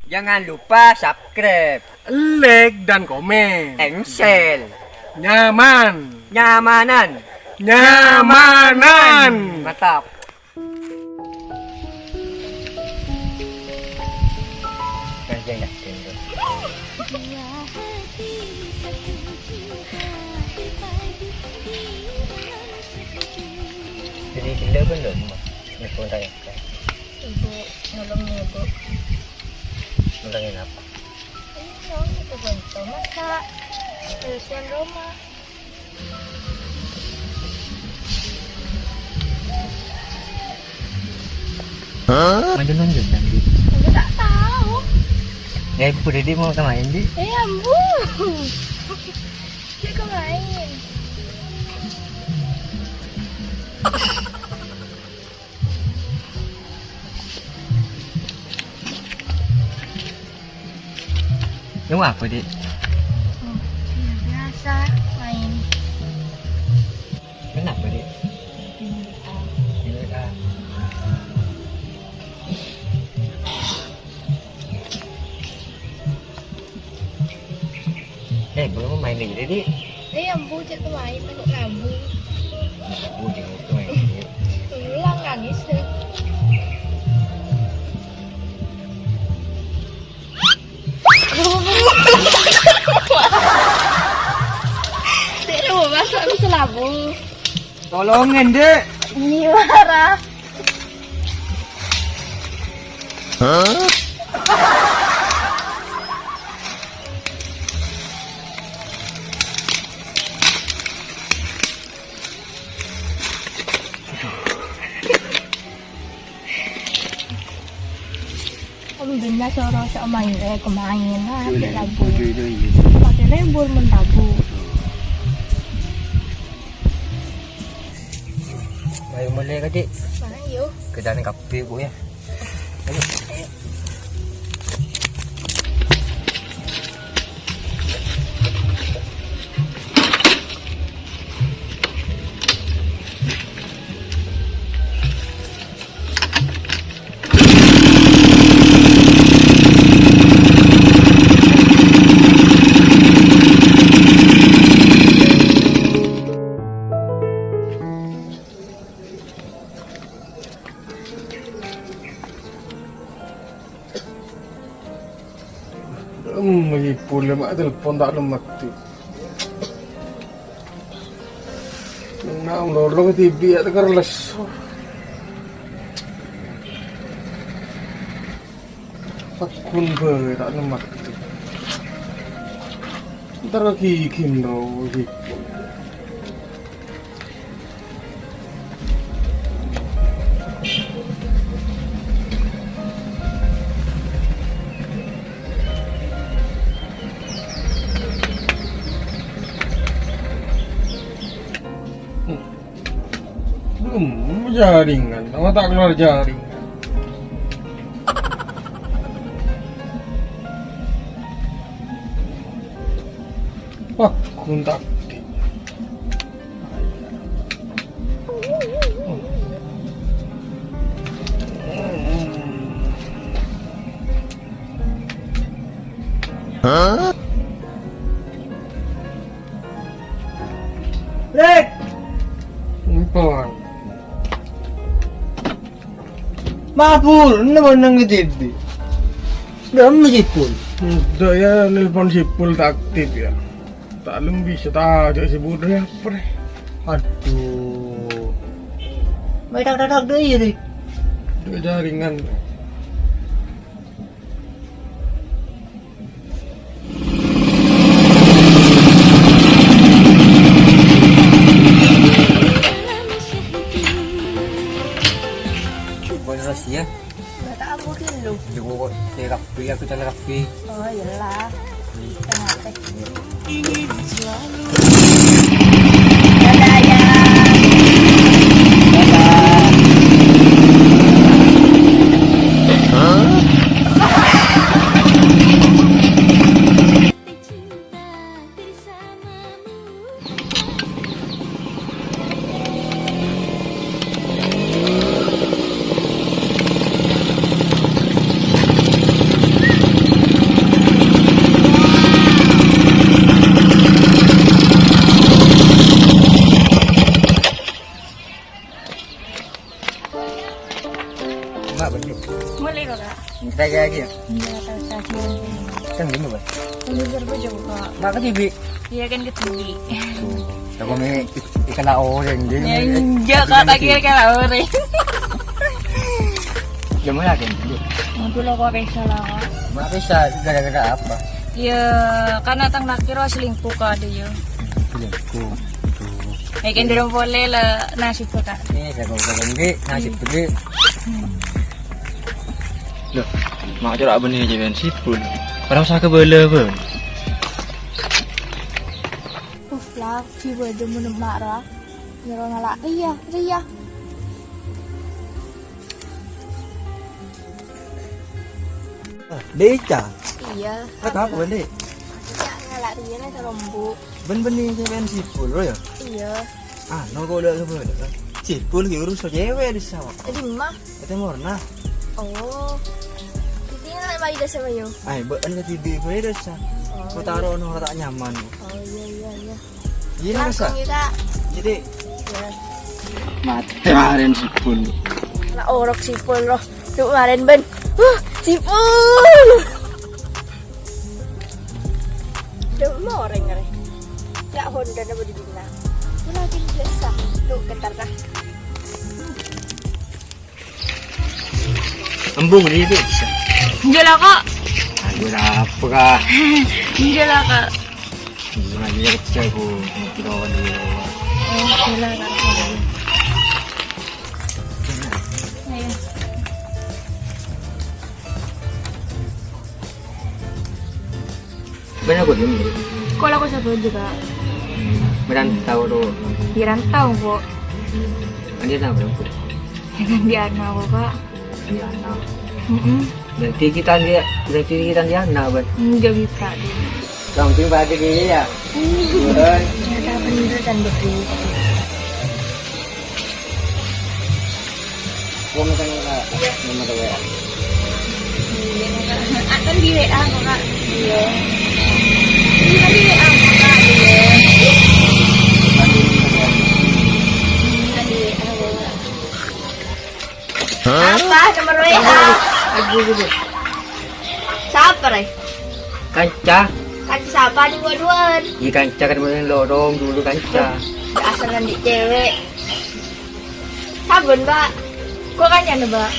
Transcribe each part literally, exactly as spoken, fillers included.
Jangan lupa subscribe, like, dan komen. Engsel. Nyaman. Nyamanan. Nyamanan. Mantap. Jadi gila belum, Mas? Ibu tanya. Ibu, nolong ya, Bu. Nolongin apa? Iya, itu bantu masak. Beresin rumah. Hah? Maju nunjuk nanti. Aku tak tahu. Ya, ibu tadi mau kemana, Di? Eh, ambu. Dia kemain. Lu apa, Dik? Oh, biasa main. Kenapa, Dik? Di W A. Di W A. Eh, belum main lagi, Dik. Eh, ambu, cek main, aku rabu. Rabu, Dik, itu main, Dik. Ulang nangis, Dik. Dik, lu masuk ke selabu. Tolongin, Dik. Ini marah. Om Dunya soro sok main, eh, kemain, ah, Dunia, rabu. Dunia, iya. Pakai rebur men rabu. Ayo mulai, Kak, Dik. Ayo. Kerjaan kabeh, Bu, ya. Ayo. Hmm, ibu le ma' telepon ta' lemmet. Nang lolo tibi ya teker lesso. Paggun bae ta' lemmet. Entar gigin ro ibu. Belum jaringan, apa tak keluar jaringan? Wah, kontak. Hah? Lek! Empon. Mabur, napa nang ngendi? Belum Sipul. Udah ya, nelpon Sipul tak aktif ya. Tak lem bisa tak ajak Sipul dari apa deh? Aduh. Main tak tak tak deh ya deh. Udah jaringan. Coba terus ya. Nggak tahu mungkin lu. Di pokok, di rapi, aku tanya rapi. Oh, iyalah. Tengah teh. Dadah, ya. Iyâ, ghi. Iyâ, tao cacing. Kan gini, Bang. Ini serba coba. Mak ketibi. Iyâ, kan ketibi. Tuh. Aku mi ik-, ikan orèng, ghi. Ya, enggak, Kak, tak kira ikan orèng. Ya, mana, ghi? Mau dulu aku apa salah, Kak? Mau apa salah? Gara-gara apa? Ya, karena tang nakir selingkuh, Kak, dia. Selingkuh. Tuh. Ya, kan durung polè la nasib, Kak. Eh, saya kok, kok, ghi, nasib, ghi. Hmm. Loh, ma' cora' bânnè cèwèn Sipul. Ora osa kabâlâ, Bang. Uh, lagi bâdâ mon emma' ra. Nyoro ngala', "Ria, Ria." Ah, Deca. Iyâ. Ora apa, Dek? Iyâ, ngala' Ria nèng sarombu. Bân bânnè cèwèn Sipul, ya? Iyâ. Ah, no, kok udah, udah, udah. Sipul ghi urus cewek di sawah. Di mana? Kata Morna. Oh. Di sini nak mai desa, Bayu. Ay, bâ'ân ka tidur bae desa. Oh, kok taro no tak nyaman. Oh, iya, iya, iya. Iya, Kak, Kak. Jadi, iya. Matè marèn Sipul. Nak orok Sipul, roh. Tuh, marèn, Ben. Huh, Sipul. Duh, morèng arè. Ya, Honda napa di bina? Kula lagi biasa. Duh, gentar, Kak. Embung ini bisa. Enggak lah, Kak. Aduh, apa, Kak? Enggak lah, Kak. Embung aja kerja, Bu. Nanti kawan dulu. Oh, enggak lah, Kak. Ayo. Bân aku dulu. Kok aku sapa juga? Merantau tuh. Di rantau, kok. Andi tahu, Bu? Jangan di Arnau, Kak. Di Arnau. Mm-mm. Berarti kita dia, berarti kita di Arnau, Bân? Enggak bisa, deh. Samping pada dia, ya? Iya. Bân. Kita beneran berdua. Gua minta nomor, nomor W A. Iya, Kak. Akan di W A kok, Kak. Iya. Ini kan di W A kok, Kak. Iya. Kan di W A kok, Kak. Apa nomor W A? Aduh, aduh, aduh. Sapa, Rè? Kanca. Kanca sapa, dua-duaan? Iya, kanca kan, bener, lorong dulu, kanca. Asal nanti cewek. Sabbhân, Mbak. Kok kancana, Mbak?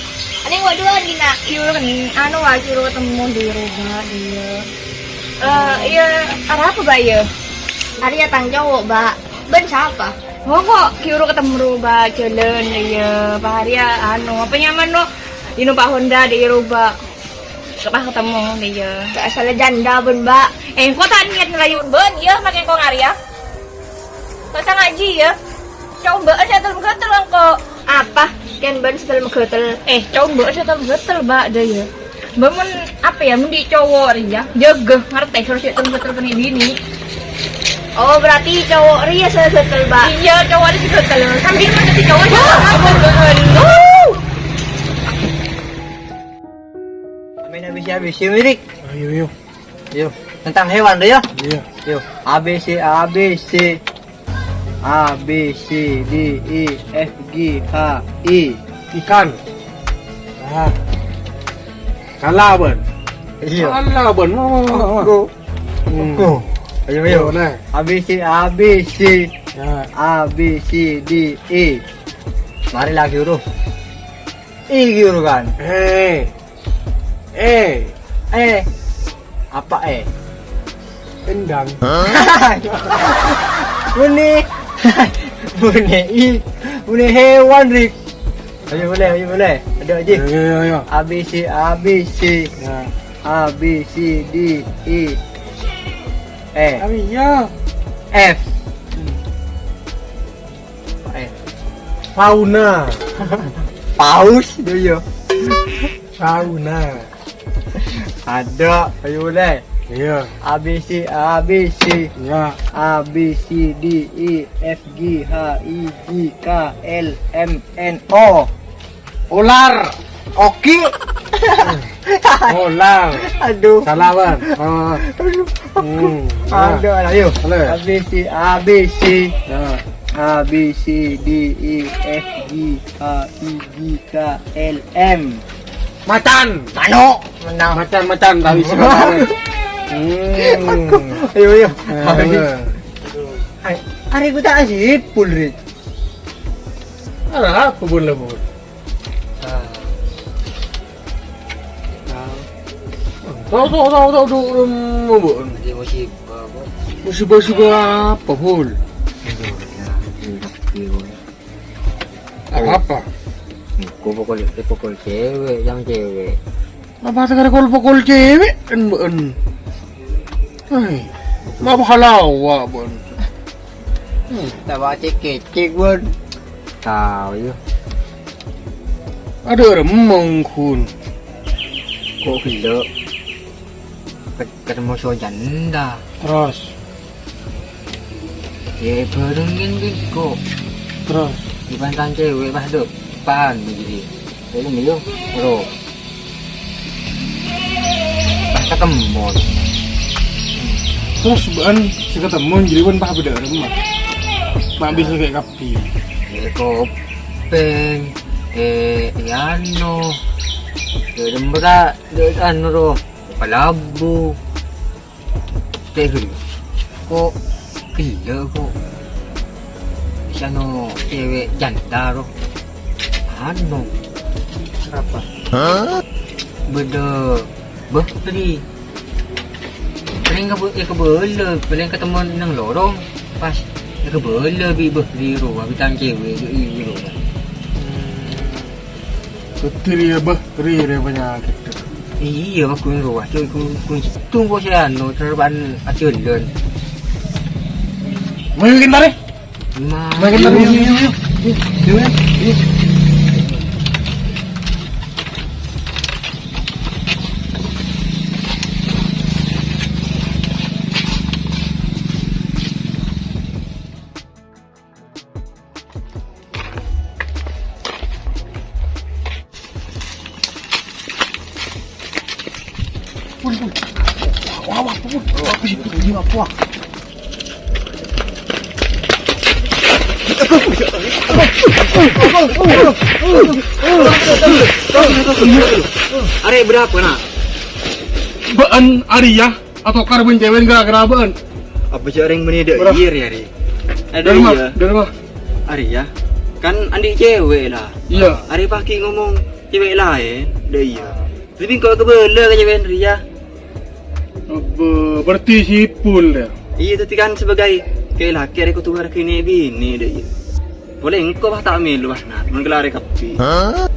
Aning wa' duwân, Dina. Kiwâ kan, anu, wa', kiwâ ketemu di roba, iya. Eh, iya, arapa, Mbak, iya? Arèya tang cowo', Mbak. Bân sapa? Oh, kok kiwâ ketemu roba, jhâlân, iya. Pas arèya, anu, apa nyaman, no? Dino Pak Honda di roba. Pas ketemu, iya. Gak salah janda, bân, Mbak. Eh, kok ta' niat ngalayu bân, iya, makè kong arèya. Kok ta' ngajhi, ya? Coba aja telem-gatel engko'. Apa? Kèng bân sè telem-gatel. Eh, coba aja telem-gatel, Mbak, dâ, ya. Mbak, mon apa ya, mon di' cowo' rèya, jâgâ, ngartè, soro sè telem-gatel kènè' binè'. Oh, berarti cowo' rèya sè gatel, Mbak? Iya, cowo' rèya sè gatel. Sambi mon dâddhi cowo', ya. Main habis-habis, ya, Mirik. Ayo, yo. Yo, tentang hewan tuh, ya? Iya. Yo, A B C, A B C. A, B, C, D, E, F, G, H, I. Ikan. Ah. Salah, bân. Iya. Salah, bân. Wah, wah, wah, wah. Go. Hmm. Go. Ayo, ayo. Yo, nah. A, B, C, A, B, C. Ya. A, B, C, D, E. Mari lagi, Bro. I, gitu kan. Eh. Eh. Eh. Apa, eh? Endang. Bunè. Bunè, i. Bunè hewan, Rik. Ayo, boleh, ayo, boleh. Ada, Ji. Ayo, ayo, ayo. A, B, C, A, B, C. Ya. A, B, C, D, E. Eh. Ayo. F. Hmm. Eh. Fauna. Paus, do yo. Fauna. Ada, ayo, boleh. Iya. A, B, C, A, B, C. Iya. A, B, C, D, E, F, G, H, I, J, K, L, M, N, O. Ular. Oki. Ular. Aduh. Salah, bân. Oh. Aduh. Hmm. Aduh, ayo. Boleh. A, B, C, A, B, C. Ya. A, B, C, D, E, F, G, H, I, J, K, L, M. Macan. Mano'. Menang. Macan, macan, tapi sih macan. Hmm. Ayo, ayo. Ayo. Ay, arè ghun ta' asipul, Ri. Arapa, Bun, la, Bun? Ah. Tao, tao, tao, tao, du-, du-, bu-, Lagi musibah, Bun. Musibah-musibah apa, Bun? Aduh, ya, ya, ya, ya. Apa? Engko' pokol, pokol cewek, yang cewek. Apa tegar kol-pokol cewek, en, en. Hai, ma' halawa, Bun. Hmm. Ta' baca kecek, Bun. Tao, ya. Adâ' remmong, Gun. Ko' ghellâ'. Ket-, ketemu so janda. Terros? Yâ, bhârengngin, Bin, ko'. Terros? Di pantan cewek pas depan, jadi. Jadi, yo, bro. Pas ketemu. Terros bâ'ân sè ketemu, jadi bâ'ân pas bâdâ remmong. Ma' bisa kayak kapi. Yâ, kopèng. Eh, yano. Yâ, dembra, yâ, anu, ro. Palabu. Tè ghellâ'. Ko' ghellâ' ko'. Sano cewek janda ro. Anu. Apa? Hah? Bâdâ Bahri. Palèng kabâ-, èkabâlâ, palèng ketemu neng lorong. Pas èkabâlâ bi' Bahri ro, abitang cewek, iyâ ro. Ketir ya, Bah. Ri, ri penyakit. Iyâ, Bâh, ghun rowa, coy, ghun, ghun settong kok sè anu, terban ajhâlân. Mayu kentare. Ma-, Mayu kentare. Yu, yu, yu, yu. Yu, yu, yu. Pun, pun. Wah, wah, pun. Wah, pun, pun, pun, wah. Arè berapa, nak? Bâ'ân arèya. Atokar bân cewek gara-gara bâ'ân. Apa jhâ' rèng bânnè dâ' iyâ, Ri, Ri? Adâ' iyâ. Dâri ma? Arèya. Kan andi' cewek, la. Iyâ. Arè paghi' ngomong cewek laèn, dâ' iyâ. Tapè engko' kabâlâ ka cewek rèya. Abbâ, berarti sipul, yâ? Iyâ, dhâddhi kan sebagai kè-, lakè arè kodhu ngargâi nè'-binè', dâ' iyâ. Polè engko' pas ta' mèlo, pas, nah, mon kellarè kabbhi. Hah?